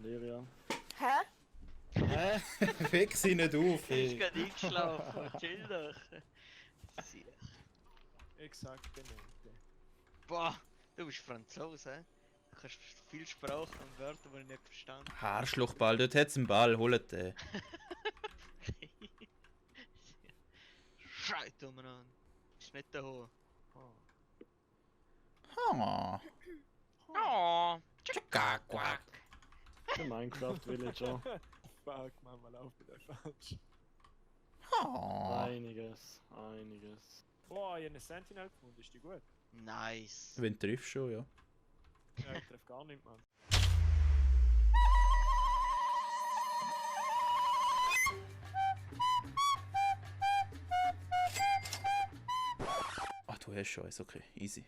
Leria. Hä? Hä? Weck sie nicht auf, Er ist ey. gerade eingeschlafen, chill doch. Sie- Exakt, genau. Boah, du bist Franzose, hä? Du kannst viel Sprachen und Wörter, die ich nicht verstanden Arschlochball, dort hat's einen Ball, holt den. Schreit umeinander. Ist nicht da hoch. Ha. Oh, Quack. Der Minecraft Villager. Fuck, Mama, lauf wieder falsch. Ha. Einiges. Boah, ich habe eine Sentinel gefunden, ist die gut? nice. Wenn du triffst schon, ja. Ja, ich treffe gar nicht, Mann. Ach, du hast schon eins, okay, easy.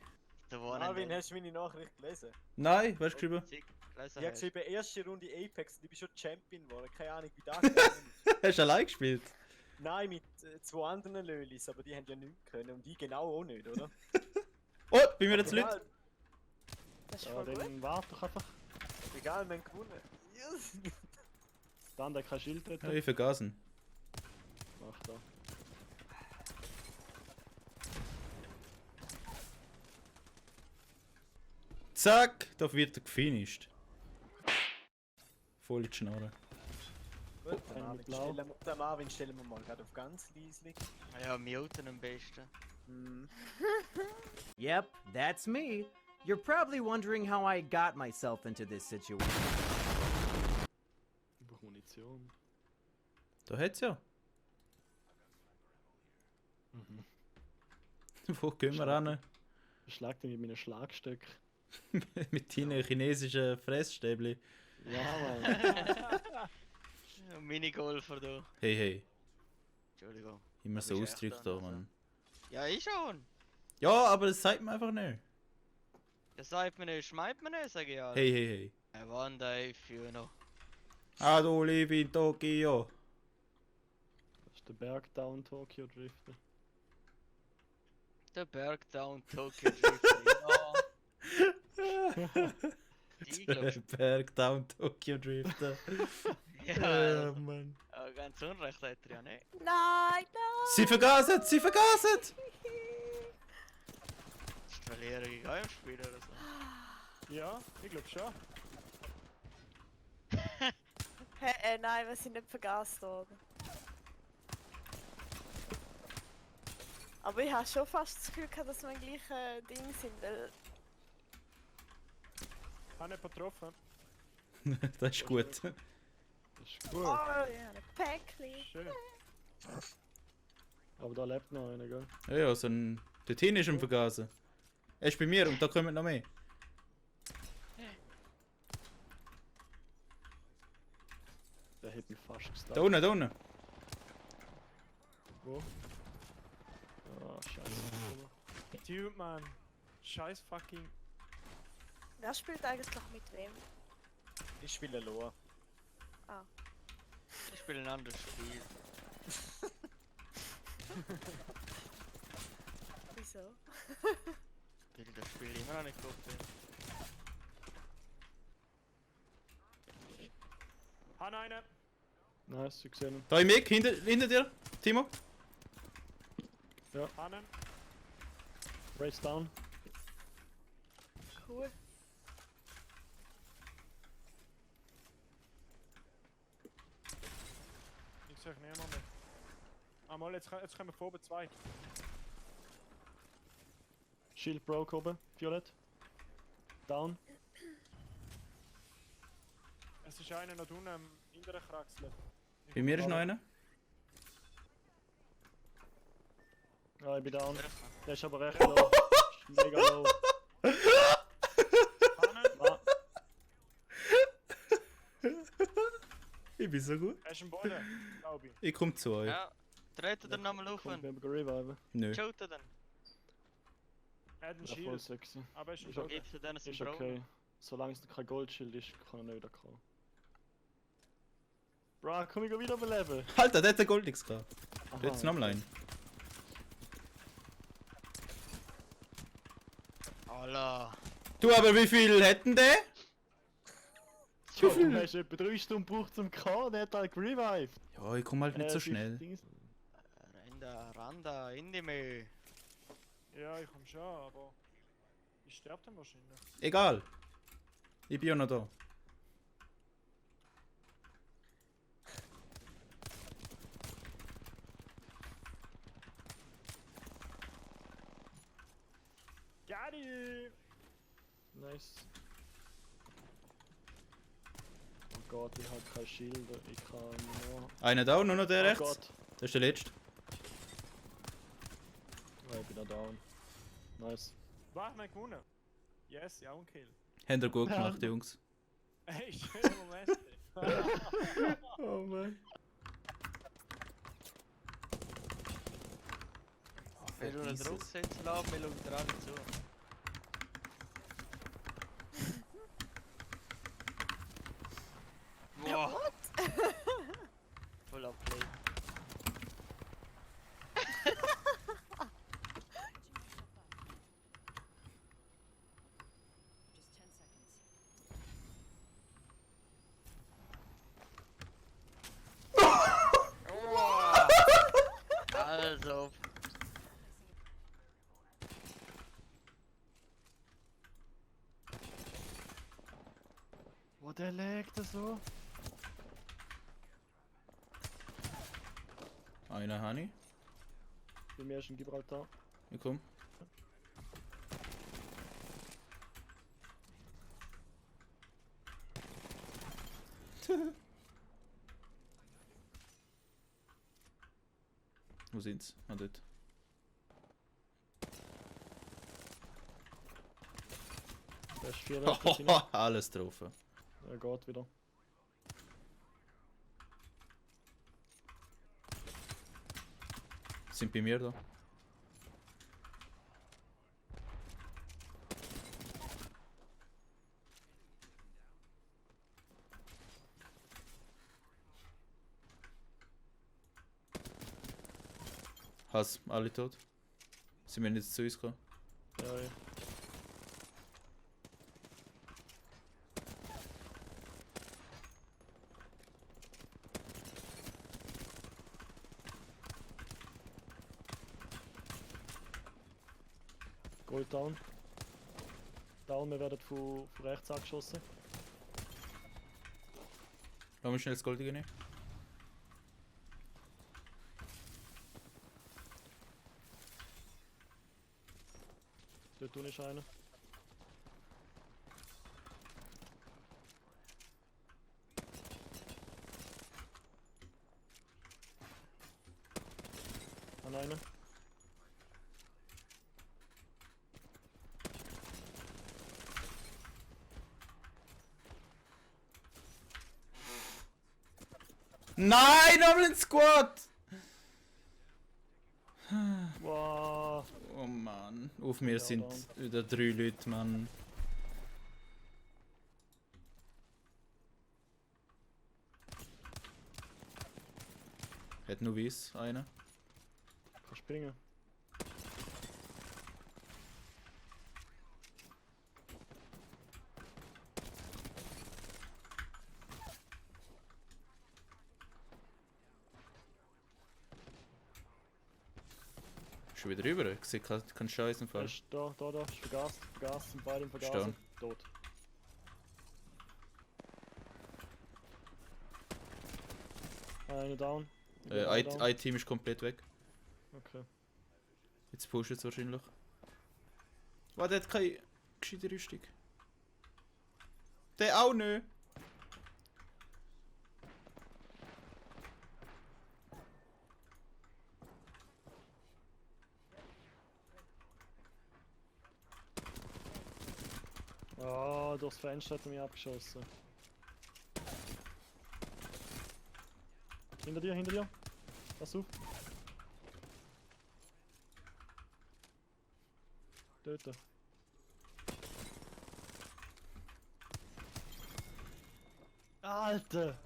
Da war Marvin, hast du meine Nachricht gelesen? Nein, was hast du geschrieben? Ich habe geschrieben, erste Runde Apex und ich bin schon Champion geworden. Keine Ahnung, wie das gegangen ist. Hast du allein gespielt? Nein, mit zwei anderen Lölis, aber die haben ja nichts können und die genau auch nicht, oder? Oh, bei mir jetzt Egal, Leute. Das ist Ja, voll gut. dann warte doch einfach. egal, wir haben gewonnen. Yes. Dann der kein Schild dort. Ja, ich vergasen. Mach da. Zack, da wird er gefinisht. Voll in die Schnarre. Gut, Einer mit Blau. den Marvin stellen wir mal gerade auf ganz leislich. Ja, muten am besten. Hm. Yep, that's me. You're probably wondering how I got myself into this situation. Ich brauche Munition. Da hat's ja. Mhm. Wo gehen wir ran? Schlag dich mit meinen Schlagstück. Mit deinen chinesischen Fressstäbli. Ja, Mann. Ja, Minigolfer da. Hey. Entschuldigung. Immer so Du bist ausdrückt echt da, dann, Mann. Ja, ich schon. Ja, aber das sagt man einfach nicht. Das sagt man nicht, schmeißt man nicht, sag ich ja. Hey. One day, you know. Ado live in Tokio. Das ist der Berg Down Tokyo Drifter. Der Berg Down Tokyo Drifter, ja. Die glaubst Berg Down Tokyo Drifter. ja, Mann. aber ganz unrecht hat er ja nicht. Nein! Sie vergasen! Ist die Verlierer gegen einen Spieler oder so? Ja, ich glaube schon. Hä, nein, wir sind nicht vergasen worden. Aber ich habe schon fast das Gefühl gehabt, dass wir im gleichen Ding sind, weil... Habe nicht getroffen. Das ist gut. Das ist gut. Oh, ja, ein Päckchen. Schön. Aber da lebt noch einer, gell? Ja, so ein. Dort hinten ist ein Vergasen. Er ist bei mir und da kommen noch mehr. Der hat mich fast gestartet. Da unten. Wo? Ah, scheiße. Dude, man. Scheiß fucking. Wer spielt eigentlich mit wem? Ich spiele Loa. Ah. Ich spiele ein anderes Spiel. Wieso? Weil das Spiel immer noch nicht gut bin. Han eine! Nice, ich gesehen. Da im Eck, hinter dir, Timo. Ja. Hannen. Race down. Cool. Ich sag niemanden. Ah, mal, jetzt kommen wir vor oben zwei. Shield broke oben, Violet. Down. Es ist einer noch unten am hinteren Kraxel. Bei mir ist noch einer. Ah, ich bin down. Der ist aber recht low. Ist mega low. Ah, Ich bin so gut. er ist im Boden, glaube ich. Ich komm zu euch. Ja, trete den nochmal auf. Komm, wir haben reviven. Nö. Shooten den. Er hat einen Ja, voll Shield, sexy. aber er ist im Ist Boden. Gibst du denen Ist einen okay. Bro? Solange es kein Goldschild ist, kann er nicht wiederkommen. Bro, komm ich wieder beleben. Alter, der hat den Gold nix gehabt. Aha, Jetzt noch mal einen. Allah. Du, aber wie viel hätten der? Ja, du hast etwa 3 Stunden gebraucht zum K, der hat halt gerevived. Ja, ich komme halt nicht so schnell. Randa, in die Mühe. Ja, ich komm schon, aber ich sterbe dann wahrscheinlich. Egal. Ich bin ja noch da. Gadi! Nice. Oh Gott, ich hab keine Schilder, ich kann nur... Einer da, nur noch der Oh rechts. Gott, Das ist der letzte. oh, ich bin da down. Nice. Was, wir haben gewonnen? Yes, ja, ein Kill. Habt ihr gut Ja. gemacht, Jungs. Hey, schöner Moment. Oh Mann. Wir schauen den Druck setzen lassen, wir schauen dir alle zu. Wow. Voll abgelegt. Wow. Also. Wo der legt so? Einer habe ich. Bei mir ist ein Gibraltar. Ich komm. Wo sind's? Ah, dort. Der ist 4 Leute. Alles getroffen. Er geht wieder. Sind bei mir da. Hass, alle tot. Sie müssen jetzt zu uns kommen. Ja, ja. Gold down. Down, wir werden von rechts angeschossen. Lass mich schnell das Goldige nehmen. Dort unten ist einer. An einer. Nein, nochmal ein Squad! Wow. Oh Mann, auf mir Ja, sind down. wieder 3 Leute, Mann. Hat nur weiß, einer. Kann springen. Schon wieder rüber, ich sehe keinen Scheiß im Er Fall. ist da, ist vergast, sind beide im Vergasen. Stern. Tot. Einer down. Einer down. Ein Team ist komplett weg. Okay. Jetzt pusht es wahrscheinlich. Was, der hat keine gescheite Rüstung. Der auch nicht. Ah, durchs Fenster hat er mich abgeschossen. Hinter dir, hinter dir. Pass auf. Töten. Alter!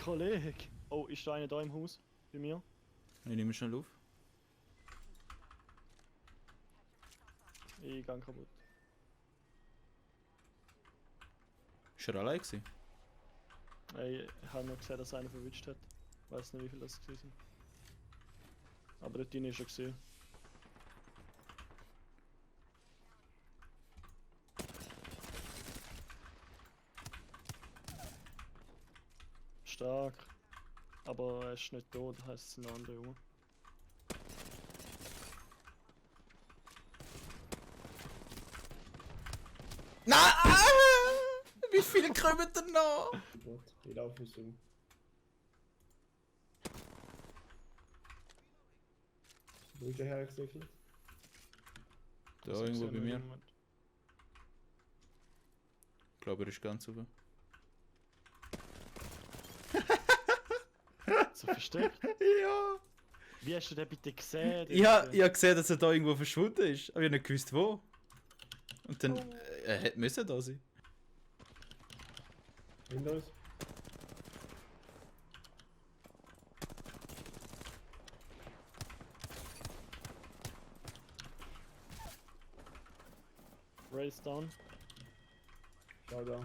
Kollege! Oh, ist da einer da im Haus? Bei mir? Ich nehme schnell auf. Ich gang kaputt. Ist er allein gewesen? Ey, ich habe noch gesehen, dass einer verwünscht hat. Ich weiß nicht, wie viele das gewesen sind. Aber dort drin ist er gesehen. Stark. Aber er ist nicht tot, das heisst, es sind noch andere rum. Nein! Wie viele kommen denn noch? Gut, ich laufe so. Wo ist der hergesäckelt? Da Also, irgendwo ich bei sehe mir. noch niemand. Ich glaube, er ist ganz oben. So versteckt? Ja! Wie hast du den bitte gesehen? Ich habe gesehen, dass er da irgendwo verschwunden ist, aber ich habe nicht gewusst, wo. Und dann, er hätte müssen da sein. Hinter uns. Race down. Schau da.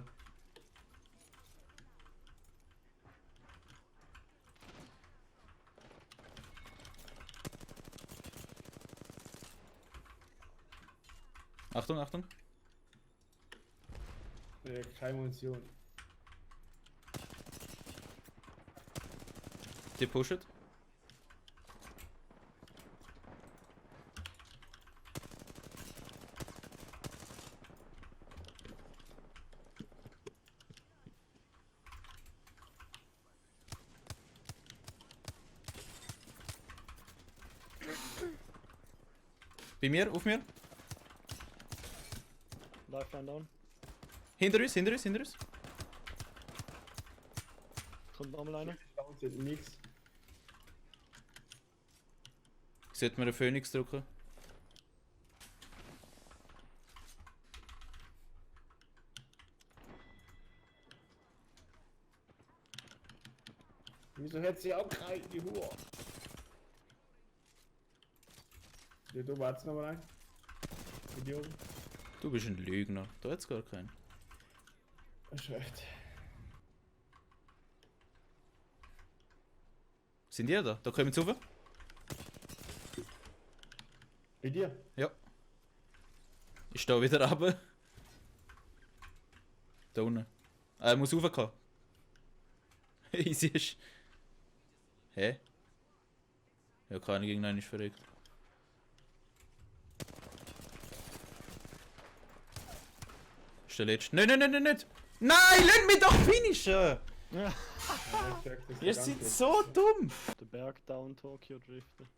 Achtung, Achtung. Keine Munition. Die pushen. Bei mir, auf mir. Lifeline down. Hinter uns, hinter uns, hinter uns. Kommt nochmal einer. Nix. Ich sollte mir einen Phoenix drücken. Wieso hat sie auch keine, die Hure? Ja, du wartest noch mal rein. Idiot. Du bist ein Lügner. Da hat's gar keinen. Schlecht. Sind die da? Da kommen sie rauf. Bei dir? Ja. Ich stehe wieder runter. Da unten. Er muss raufkommen. Easy ist. Hä? Ja, keine gegen einen ist verrückt. Ist der letzte. Nein, nein, nein, nein, nicht! Nein, lass mich doch finishen! Ja. Ihr seid so dumm! Der Berg down Tokyo driften.